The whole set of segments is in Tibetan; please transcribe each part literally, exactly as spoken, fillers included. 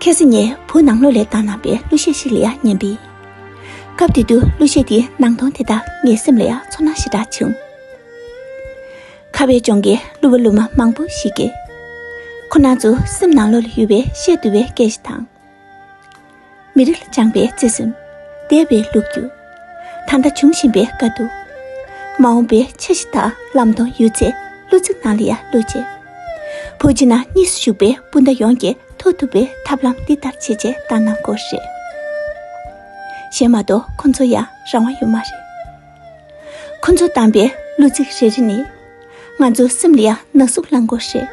ཁ་སང་ངས་བོད་ནང་ལོགས་ལ་བཏང་གནང་པའི་གླུ་གཞས་ཤིག་ལ་ཡང་ཉན་པས། སྐབས་དེ་དུས་གླུ་གཞས་དེའི་ནང་དོན་དེ་དག་ངའི་སེམས་ལ་ཡང་ཚོར་སྣང་ཞེ་དྲག་བྱུང་། ཁ་བའི་ལྗོངས་ཀྱི་གླུ་བ་གླུ་མ་མང་པོ་ཞིག་གིས། ཁོ་རང་ཚོའི་སེམས་ནང་ལོགས་ལ་ཡོད་པའི་བཤད་སྡུག་པའི་སྐད་ཆ་དང་། མི་རིགས་ལ་བཅངས་པའི་བརྩེ་སེམས། འདས་པའི་ལོ་རྒྱུས། ད་ལྟ་འབྱུང་བཞིན་པའི་དཀའ་སྡུག། མ་འོངས་པའི་འཆར་གཞི་དག་ལམ་སྟོན་ཡོད་ཚད་གླུ་ཚིག་ནང་ལ་ཡང་བླུགས་རྗེས། བོད་ཕྱི་ནང་གཉིས་སུ་བཞུགས་པའི་སྤུན་ཟླ་ཡོངས་ཀྱིས་ཐོབ་ཐུབ་པའི་ཐབས་ལམ་འདི་ལྟར་བྱེད་ཅེས་བཏང་གནང་དགོས་རེད། གཞན་མ་གཏོགས་ཁོ་ཚོ་ཡང་རང་དབང་ཡོད་མ་རེད། ཁོ་ཚོ་བཏང་པའི་གླུ་ཚིག་རེ་རེ་ནི། ང་ཚོ་སེམས་ལ་ཡང་ན་ཟུག་ལངས་དགོས་རེད།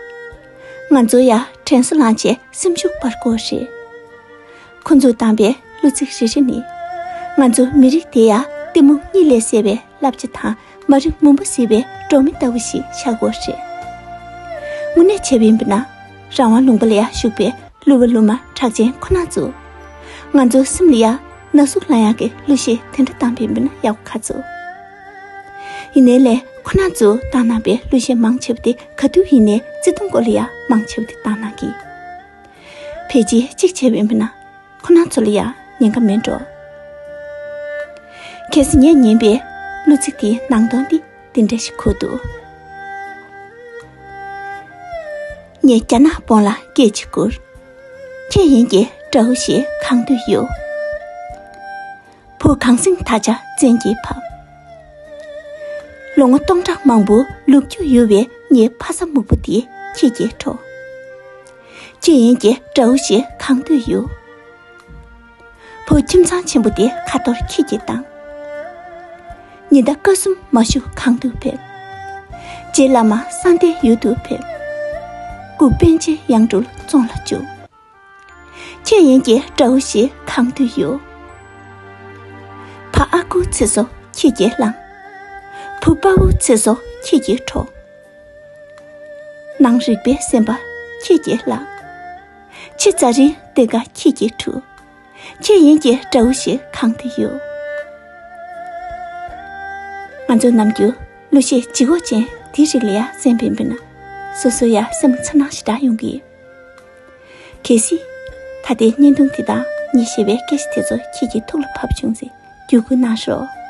ང་ཚོ་ཡང་དྲན་གསོ་ལངས་བྱས་སེམས་ཤུགས་སྤར་དགོས་རེད། ཁོ་ཚོས་བཏང་པའི་གླུ་ཚིག་རེ་རེ་ནི། ང་ཚོ་མི་རིགས་དེ་ཡང་གཏི་མུག་གཉིད་ལས་སད་པའི་བསླབ་བྱ་དང་མ་རིག་མུན་པ་སེལ་བའི་སྒྲོན་མེ་ལྟ་བུ་ཞིག་ཆགས་དགོས་རེད། དངོས་གནས་བྱས་པ་ཡིན་པ་ན། རང་དབང་ལུང་པ་ལ་ཡང་བཞུགས་པའི་གླུ་བ་གླུ་མ་གྲགས་ཅན་ཁོ་ན་ཚོ། ང་ཚོ་སེམས་ལ་ཡང་ན་ཟུག་ལངས་ཡག་གི་གླུ་གཞས་དེ་འདྲ་བཏང་པ་ཡིན་པ་ན་ཡག་པོ་ག་ཚོད། ཡིན་ནའི་ལས་ཁོ་ན་ཚོས་བཏང་གནང་པའི་གླུ་གཞས་མང་ཆེ་བ་དེ་ག་དུས་ཡིན་ནའི་བརྩེ་དུང་སྐོར་ལ་ཡང་མང་ཆེ་བ་དེ་བཏང་གནང་གི། ཕལ་ཆེར་གཅིག་བྱས་པ་ཡིན་པ་ན། ཁོ་རང་ཚོ་ལ་ཡང་ཉེན་ཁ་མེད་འགྲོ། གལ་སྲིད་ངས་ཉན་པའི་གླུ་ཚིག་དེའི་ནང་དོན་འདི་འདི་འདྲ་ཞིག་གོ་འདུག་ངས་རྒྱ་ནག་དཔོན་ལ་སྐད་ཅིག་བསྐུར། ཁྱེད་ཡིན་གྱི་དགྲ་བོ་ཞེས་གང་འདོད་ཡོད། བོད་གངས་སེང་དར་ཆ་བཙན་གྱིས་ཕབ། ལོ་ངོ་སྟོང་ཕྲག་མང་པོ་ལུག་ཁྱུ་ཡོད་པའི་ངའི་ཕ་ས་སྨུག་པོ་དེ་ཁྱེད་ཀྱིས་འཕྲོག་ཁྱེད་ཡིན་གྱི་དགྲ་བོ་ཞེས་གང་འདོད་ཡོད། བོད་ཁྱིམ་ཚང་ཆེན་པོ་དེ་ཁ་ཐོར་ཁྱེད་ཀྱིས་བཏང་། ཉི་ཟླ་སྐར་གསུམ་མ་བཞུགས་གང་དུ་ཕེབས། རྗེ་བླ་མ་གསང་བདེ་ཡུལ་དུ་ཕེབས། སྐུ་པཎ་ཆེན་ཡང་སྤྲུལ་བཙོན་ལ་བཅུག་ཁྱེད་ཡིན་གྱི་དགྲ་བོ་ཞེས་གང་འདོད་ཡོད། ཕ་ཨ་ཁུ་ཚེ་སྲོག་ཁྱེད་ཀྱིས་བླངས། བུ་དཔའ་བོ་ཚེ་སྲོག་ཁྱེད་ཀྱིས་འཕྲོག་ནང་རིག་པའི་སེམས་པ་ཁྱེད་ཀྱིས་བརླག་ཕྱི་རྩ་རིའི་གཏེར་ཁ་ཁྱེད་ཀྱིས་འཁྲུ། ཁྱེད་ཡིན་གྱི་དགྲ་བོ་ཞེས་གང་དུ་ཡོད། ང་ཚོ་ནམ་རྒྱུན་གླུ་གཞས་ལྗིད་ཁོག་ཅན་དེའི་རིགས་ལ་ཡང་གསན་པ་ཡིན་ན། སོ་སོ་ཡང་སེམས་ཚོར་སྣང་ཞེ་དྲག་ཡོང་གི། གལ་སྲིད། ད་ལྟའི་བརྙན་ཐུང་དེ་དང་ངས་བཤད་པའི་སྐད་ཆ་དེ་ཚོ་ཁྱེད་ཀྱི་ཐུགས་ལ་བབས་བྱུང་ཚེ་བརྒྱུད་སྐུར་གནང་རོགས།